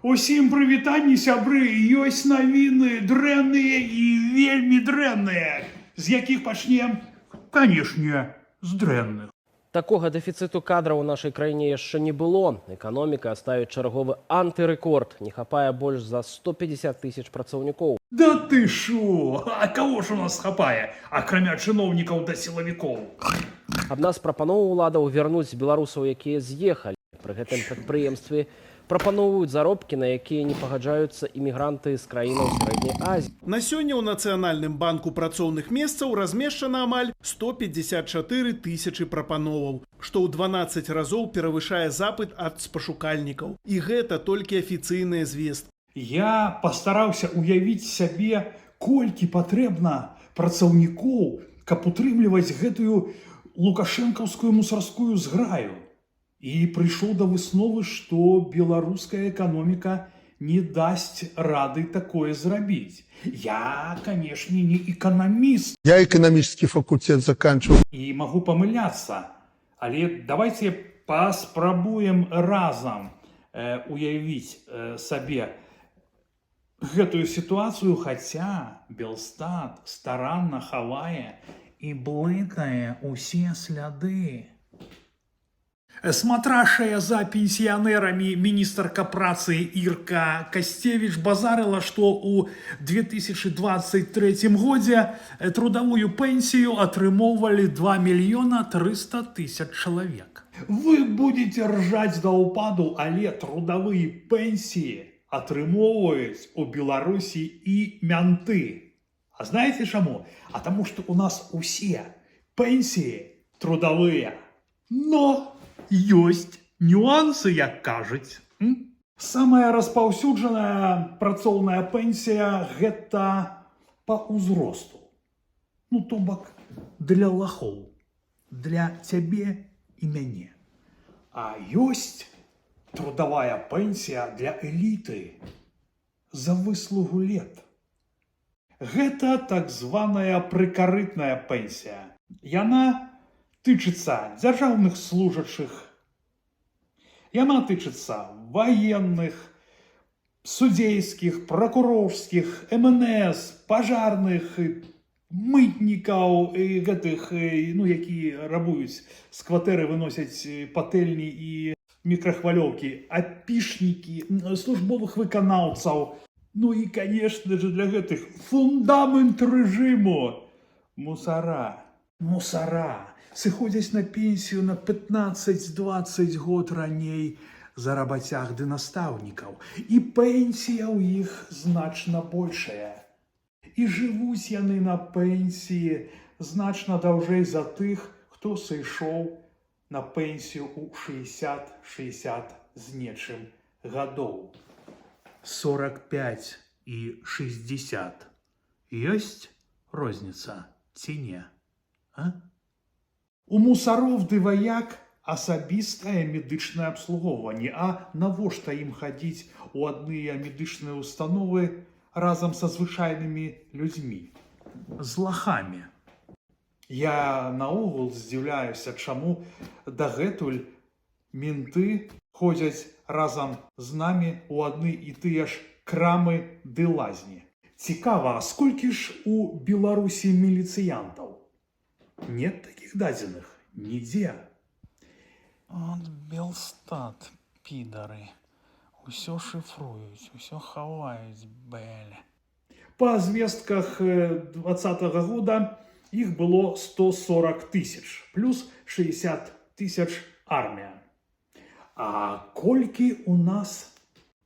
Усім прывітанні, сябры, ёсць навіны дрэнныя і вельмі дрэнныя. З якіх пачнем? Канешне, з дрэнных. Такога дэфіцыту кадраў у нашай краіне яшчэ не было. Эканоміка ставіць чарговы антырэкорд. Не хапае больш за 150 тысяч працаўнікоў. Да ты шо? А кого ж у нас хапае, акрамя чыноўнікаў да сілавікоў? Адна з прапаноў уладаў — вярнуць беларусаў, якія з'ехалі. Пры гэтым прадпрыемствы прапаноўваюць заробкі, на якія не пагаджаюцца імігранты з краінаў Сярэдняй Азіі. На сёння ў Нацыянальным банку працоўных месцаў размешчана амаль 154 тысячы прапановаў, што ў 12 разоў перавышае запыт ад спашукальнікаў. І гэта толькі афіцыйныя звесткі. Я пастараўся уявіць сабе, колькі патрэбна працаўнікоў, каб утрымліваць гэтую лукашэнкаўскую мусарскую зграю. І прыйшоў да высновы, што беларуская эканоміка не дасць рады такое зрабіць. Я, канешне, не эканаміст Я экономический факультет заканчивал. і магу памыляцца, але давайте паспрабуем разам уявіць сабе гэтую сітуацыю, хаця Белстат старанна хавае і блытае усе сляды. Смотрящая за пенсіянерамі міністарка працы Ірка Касцевіч базарыла, што ў 2023 годзе трудавую пенсію атрымоўвалі 2 мільёна 300 тысяч чалавек. Вы будете ржаць да ўпаду, але трудавыя пенсіі атрымоўваюць у Беларусі і мянты. А знаете чаму? А таму што у нас усе пенсіі трудавыя. Но ёсць нюансы, як кажуць. М? Самая распаўсюджаная працоўная пенсія — гэта па ўзросту. Ну, то бок для лахоў, для цябе і мяне. А ёсць трудавая пенсія для эліты за выслугу лет. Гэта так званая прыкарытная пенсія. Яна тычыцца дзяржаўных служачых, яна тычыцца ваенных, судзейскіх, пракурорскіх, МНС, пажарных, мытнікаў і гэтых, ну, які рабуюць, з кватэры выносяць патэльні і мікрахвалёўкі, апішнікі, службовых выканаўцаў. Ну і, конечно же, для гэтых фундамент рэжыму — мусара. Мусара сыходзяць на пенсію на 15-20 год раней за рабацяг ды настаўнікаў. І пенсія ў іх значна большая. І жывуць яны на пенсіі значна даўжэй за тых, хто сышоў на пенсію ў 60-60 з нечым гадоў. 45 і 60. Ёсць розніца ці не? А? У мусароў ды ваяк асабістае медычнае абслугоўванне, а навошта ім хадзіць у адныя медычныя установы разам са звычайнымі людзьмі, з лахамі? Я наогул здзіўляюся, чаму дагэтуль менты ходзяць разам з намі ў адны і тыя ж крамы ды лазні. Цікава, а сколькі ж у Беларусі міліцыянтаў? Нет такіх дадзеных нідзе. От Белстат, підари. Усё шифруюць, усё хаваюць, бля. Па звестках 20 года іх было 140 тысяч, плюс 60 тысяч армія. А колькі у нас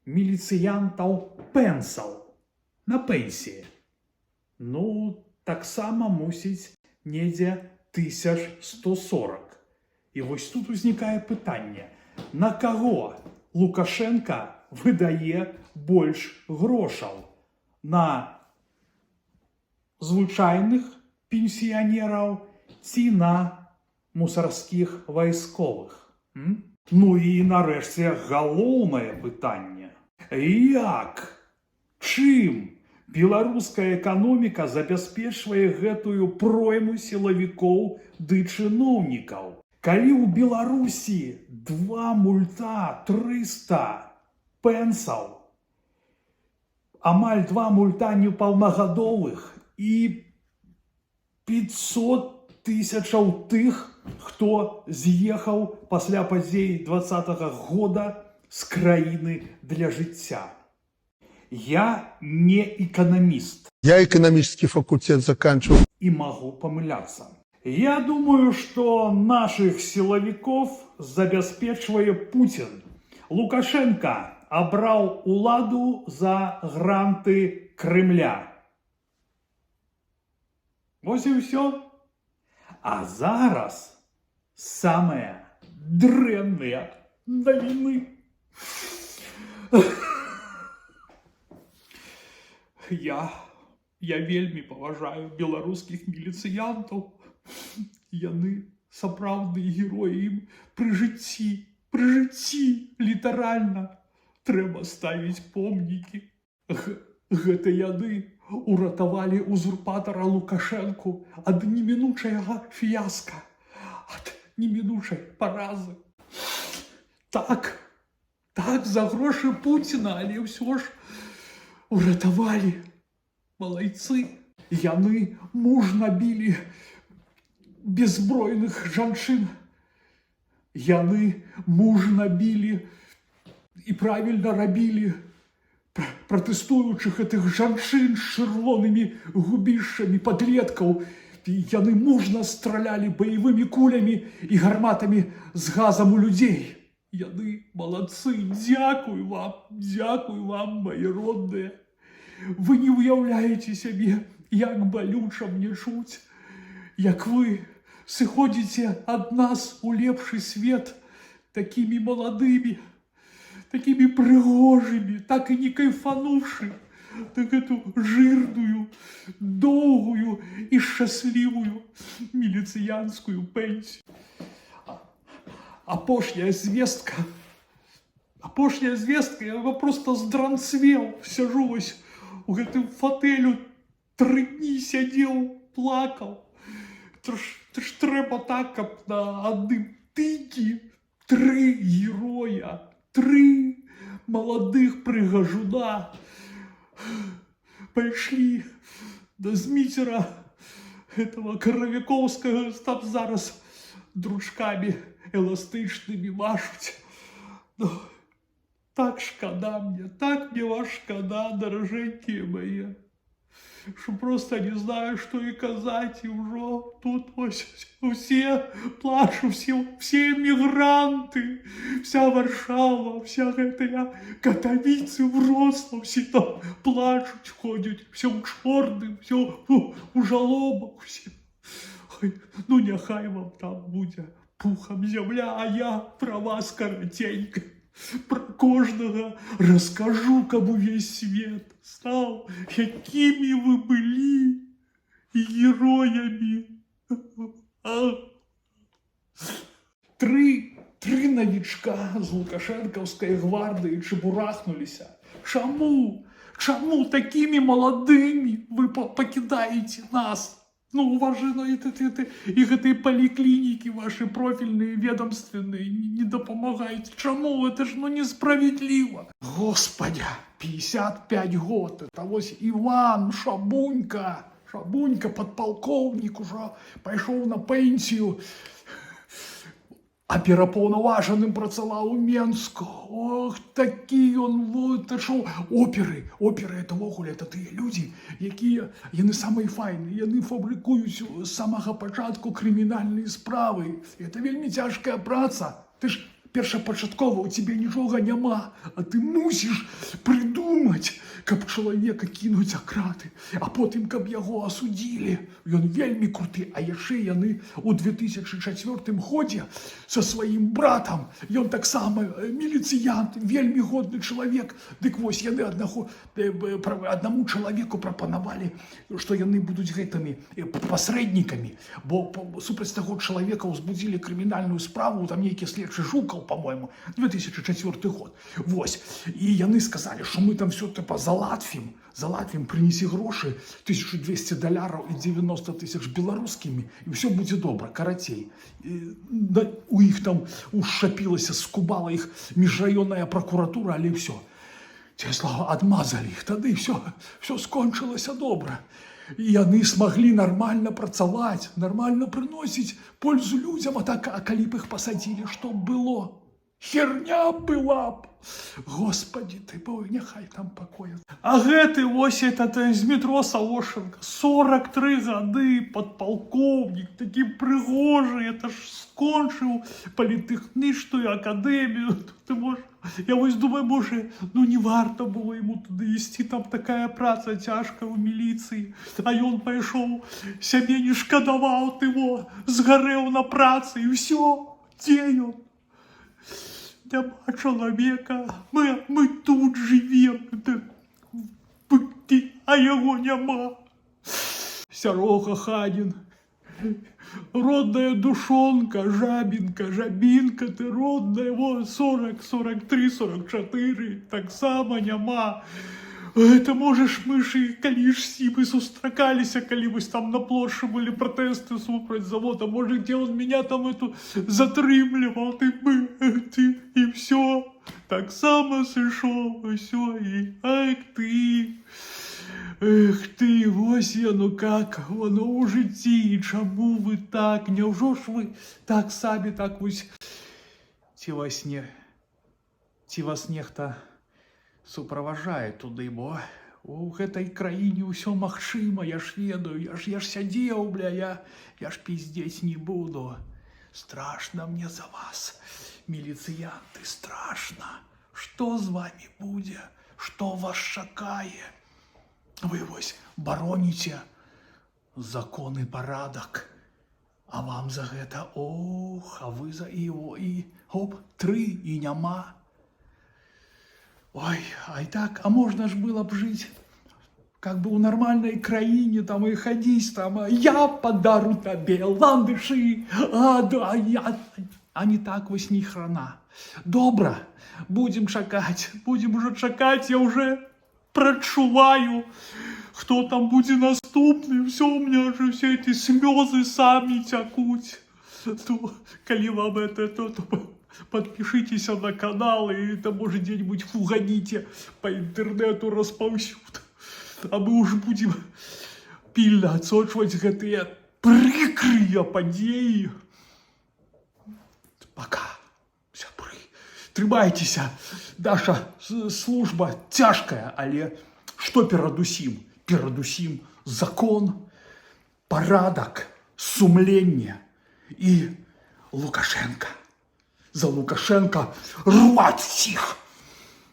міліцыянтаў пенсаў на пенсіі? Ну, таксама мусіць недзе 1140. І вось тут узнікае пытанне: на каго Лукашенко выдае больш грошаў? На звычайных пенсіянераў ці на мусарскіх вайсковых? М? Ну і нарэшце галоўнае пытанне. Як? Чым беларуская эканоміка забяспечвае гэтую пройму сілавікоў ды чыноўнікаў? Калі ў Беларусі 2 мульта 300 пенсаў. Амаль два мульта непаўнагадовых і 500 тысячаў тых, хто з'ехаў пасля падзей 20-го года з краіны для жыцця. Я не эканаміст Я экономический факультет заканчивал. И могу памыляцца. Я думаю, что наших силовиков забяспечвае Путин. Лукашенко абраў уладу за гранты Кремля. Вось і ўсё. А зараз самыя дрэнныя навіны. Я вельмі паважаю беларускіх міліцыянтаў. Яны сапраўдныя героі, ім пры жыцці літаральна трэба ставіць помнікі. Гэта яны уратавалі узурпатара Лукашэнку ад немінучага фіяска, ад немінучай паразы. Так, за грошы Пуціна, але ўсё ж уратавалі. Малайцы. Яны мужна білі беззбройных жанчын. Яны мужна білі і правільна рабілі пратэстуючых, гэтых жанчын з чырвонымі губішчамі, падлеткаў. І яны мужна стралялі баявымі кулямі і гарматамі з газам у людзей. Яны малайцы, дзякуй вам, дзякуй вам, мае родныя. Вы не ўяўляеце сябе, як балюча мне чуць, як вы сыходзіце ад нас у лепшы свет такімі маладымі, такімі прыгожымі, так і не кайфануўшы так эту жирную, доўгую і шчаслівую міліцыянскую пенсію. Апошняя звестка, я просто здранцвел, сяжу вось у гэтым фатэлю, 3 дні сядзеў, плакаў. То ж трэба так, каб на адным тыкі тры героя, тры маладых прыгажуна пайшлі да Зміцера этого Каравікоўскага, там зараз дручкамі эластычнымі машуць. Ну, так шкада мне, так мне вас шкада, даражэнькія мае, що просто не знаю, што і казаць, і ўжо тут вось усе плачу, все эмігранты, вся Варшава, вся гэтая Катавіцы, Вроцлав, все там плачуць, ходзяць, все ў чорным, все у жалобах, все. Ой, ну няхай вам там будзе пухам зямля, а я пра вас караценька. Пра кожнага раскажу, каб увесь свет стаў, якімі вы былі героямі. А. Тры навічка з лукашэнкаўскай гвардыі чабурахнуліся. Чаму? Чаму такімі маладымі вы пакідаеце нас? Ну, у вас же, ну, і гэтыя паліклінікі ваши профильные, ведомственные не дапамагаюць. Чаму? Это ж, ну, несправедливо. Господи, 55 год. Это вось Иван Шабунька. Шабунька, подполковник, уже пайшоў на пенсію. А перапаўнаважаным працаваў у Менску. Ох, такі ён, вот, это шо, оперы, оперы это ўвогуле, это тыя людзі, якія, яны самыя файныя, яны фабрыкуюць з самага пачатку крымінальныя справы. Это вельмі цяжкая праца. Ты ж першапачаткова у цябе нічога няма, а ты мусіш прыдумаць, каб чалавека кінуць за краты, а потым каб яго асудзілі. Ён вельмі круты, а яшчэ яны ў 2004 годзе са сваім братам, ён таксама міліцыянт, вельмі годны чалавек. Дык вось яны аднаму чалавеку прапанавалі, што яны будуць гэтымі пасрэднікамі, бо супраць таго чалавека ўзбудзілі крымінальную справу, там нейкі следчы Жукаў, по-моему, 2004 год. Вось. І яны сказалі, што мы там все типа залатвім, залатвім, прынесі грошы, 1200 даляраў і 90 тысяч беларускімі, і ўсё будзе добра, карацей. І, да, у іх там ушчапілася, скубала іх міжраённая пракуратура, але ўсё. Слава, адмазалі іх тады, всё скончылася добра. І яны смаглі нармальна працаваць, нармальна прыносіць пользу людзям, а так, а калі б іх пасадзілі, што б было? Херня была б. Господи ты, бо няхай там пакоя. А гэты вось этот Змітро Салошенко, 43 гады, падпалкоўнік, такі прыгожы, это ж скончыў політэхнічную акадэмію. Ты можаш, я вось думаю, можа, ну не варта было яму туды ісці, там такая праца цяжкая ў міліцыі. А ён пайшоў, сябе не шкадаваў, ты во, згарэў на працы, і ўсё, дзе ён? Няма чалавека, мы тут жывем, а яго няма. Сярога Ханін, родная душонка, жабінка, жабінка ты родная, во, 40, 43, 44, таксама няма. Это можаш, мы ж і калі ж з ім і сустракаліся, калі вось там на плошчы былі пратэсты супраць завода, можа, где он меня там эту затрымліваў, ты, мы, ты, і всё. Таксама сышоў, усё, і ах ты. Эх ты, вось яно как, воно ў жыцці, і чаму вы так, няўжо ж вы так самі так вось, ці вас нехта суправаджае туды, бо у гэтай краіне ўсё магчыма, я ж ведаю, я ж сядзеў, бля, я ж пиздеть не буду. Страшно мне за вас, міліцыянты, страшно. Што з вами будзе? Што вас чакае? Вы вось бароніце закон і парадак. А вам за гэта, ох, а вы за і, о, і оп, тры і няма. Ой, а и так, а можно ж было б жить как бы у нормальной краіне там и ходить там, а я подарю тебе ландыши, а, да, я, а не так вось ни хрена. Добра, будем чакаць, будем уже чакаць, я уже прачуваю, хто там будзе наступны, всё, у меня уже все эти слезы сами цякуць. То, калі вам это, то подпишитесь на канал и там, может, где-нибудь фуганите по интернету распаўсюд. А мы уж будем пільна адсочваць гэтыя прыкрыя падзеі. Пока, сябры. Трымайцеся. Наша служба цяжкая, але што перадусім? Перадусім закон, парадак, сумленне і Лукашенко. За Лукашенко рвать всіх.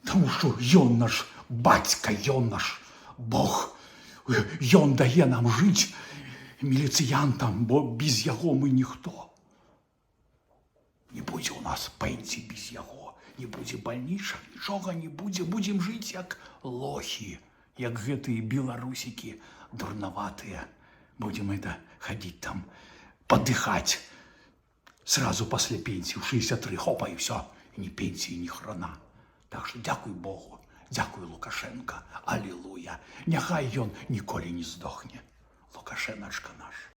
Таму што ён наш бацька, ён наш Бог. Ён дае нам жыць, міліцыянтам, бо без яго мы ніхто. Не будзе у нас пенсій без яго, не будзе бальнічак, нічога не будзе, будзем жыць як лохі, як гэтыя беларусікі дурнаватыя. Будем это хадзіць там, падыхаць сразу после пенсии в 63, хопа, и все, ни пенсии, ни хрена. Так что дзякуй Богу, дзякуй Лукашенко, аллилуйя. Няхай ён ніколі не здохне. Лукашеначка наш.